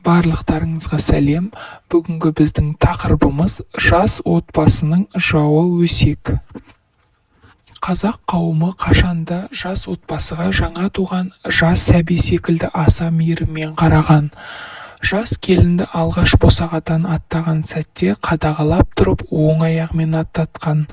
Барлықтарыңызға сәлем! Бүгінгі біздің тақырыбымыз: жас отбасының жауы – өсек. Қазақ қауымы қашанда жас отбасыға жаңа туған жас сәби секілді аса мейіріммен қараған. Жас келінді алғаш босағадан аттаған сәтте қадағалап тұрып оң аяғымен аттатқан,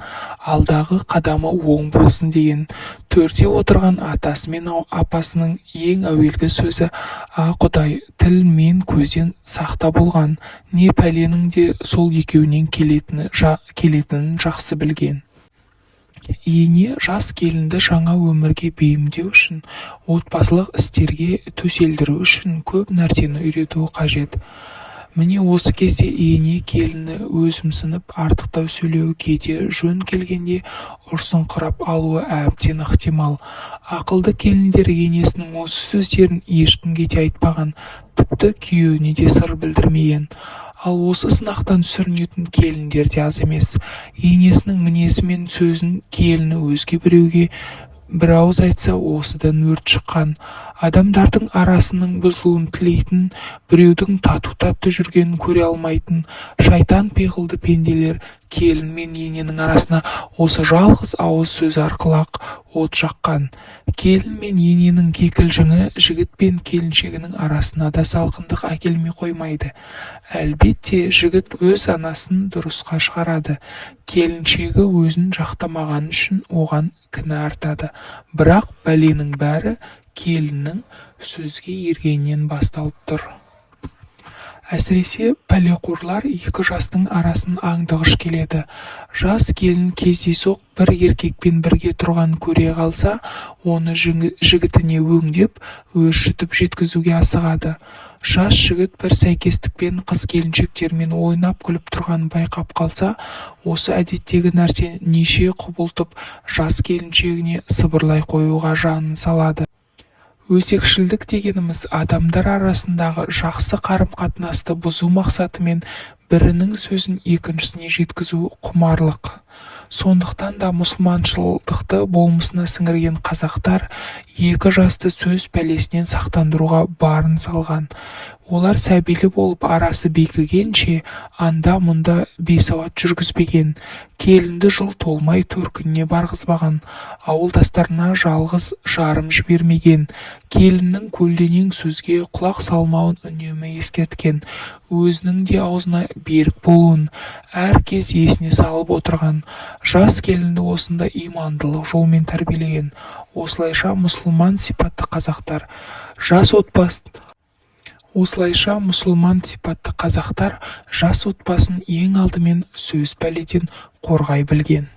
алдағы қадамы оң болсын деген. Төрде отырған атасы мен апасының ең әуелгі сөзі «А, Құдай, тіл мен көзден сақта» болған. Не пәленің де сол екеуінен келетінін жақсы білген. Ене жас келінді жаңа өмірге бейімдеу үшін, отбасылық істерге төселдіру үшін көп нәрсені үйретуі қажет. Міне, осы кезде ене келіні өзімсініп, артықтау сөйлеуі, кейде жөн келгенде ұрсыңқырап алуы әбден ықтимал. Ақылды келіндер енесінің осы сөздерін ешкімге де айтпаған, тіпті күйеуіне де сыр білдірмеген. Ал осы сынақтан сүрінетін келіндер де аз емес. Енесінің мінезі мен сөзін келіні өзге біреуге бір ауыз айтса, осыдан өрт шыққан. Адамдардың арасының бұзылуын тілейтін, біреудің тату-тәтті жүргенін көре алмайтын шайтан пиғылды пенделер келін мен ененің арасына осы жалғыз ауыз сөз арқылы-ақ от жаққан. Келін мен ененің кикілжіңі жігіт пен келіншегінің арасына да салқындық әкелмей қоймайды. Әлбетте, жігіт өз анасын дұрысқа шығарады, келіншегі өзін жақтамағаны үшін оған кінә артады. Бірақ бәленің бәрі келіннің сөзге ергенінен басталып тұр. Әсіресе, пәлеқорлар екі жастың арасын аңдығыш келеді. Жас келін кездейсоқ бір еркекпен бірге тұрғанын көре қалса, оны жігітіне өңдеп, өршітіп жеткізуге асығады. Жас жігіт бір сәйкестікпен қыз-келіншектермен ойнап-күліп тұрғанын байқап қалса, осы әдеттегі нәрсені неше құбылтып, жас келіншегіне сыбырлай қоюға жанын салады. Өсекшілдік дегеніміз – адамдар арасындағы жақсы қарым-қатынасты бұзу мақсатымен бірінің сөзін екіншісіне жеткізу құмарлық. Сондықтан да мұсылманшылдықты болмысына сіңірген қазақтар екі жасты сөз пәлесінен сақтандыруға барын салған. Олар сәбилі болып, арасы бекігенше анда-мұнда бейсауат жүргізбеген, келінді жыл толмай төркініне барғызбаған, ауылдастарына жалғыз-жарым жібермеген, келіннің көлденең сөзге құлақ салмауын үнемі ескерткен, өзінің де аузына берік болуын әр кез есіне салып отырған. Жас келінді осындай имандылық жолмен тәрбиелеген. Осылайша, мұсылман сипатты қазақтар жас отбасын Осылайша, мұсылман сипатты қазақтар жас отбасын ең алдымен сөз пәледен қорғай білген.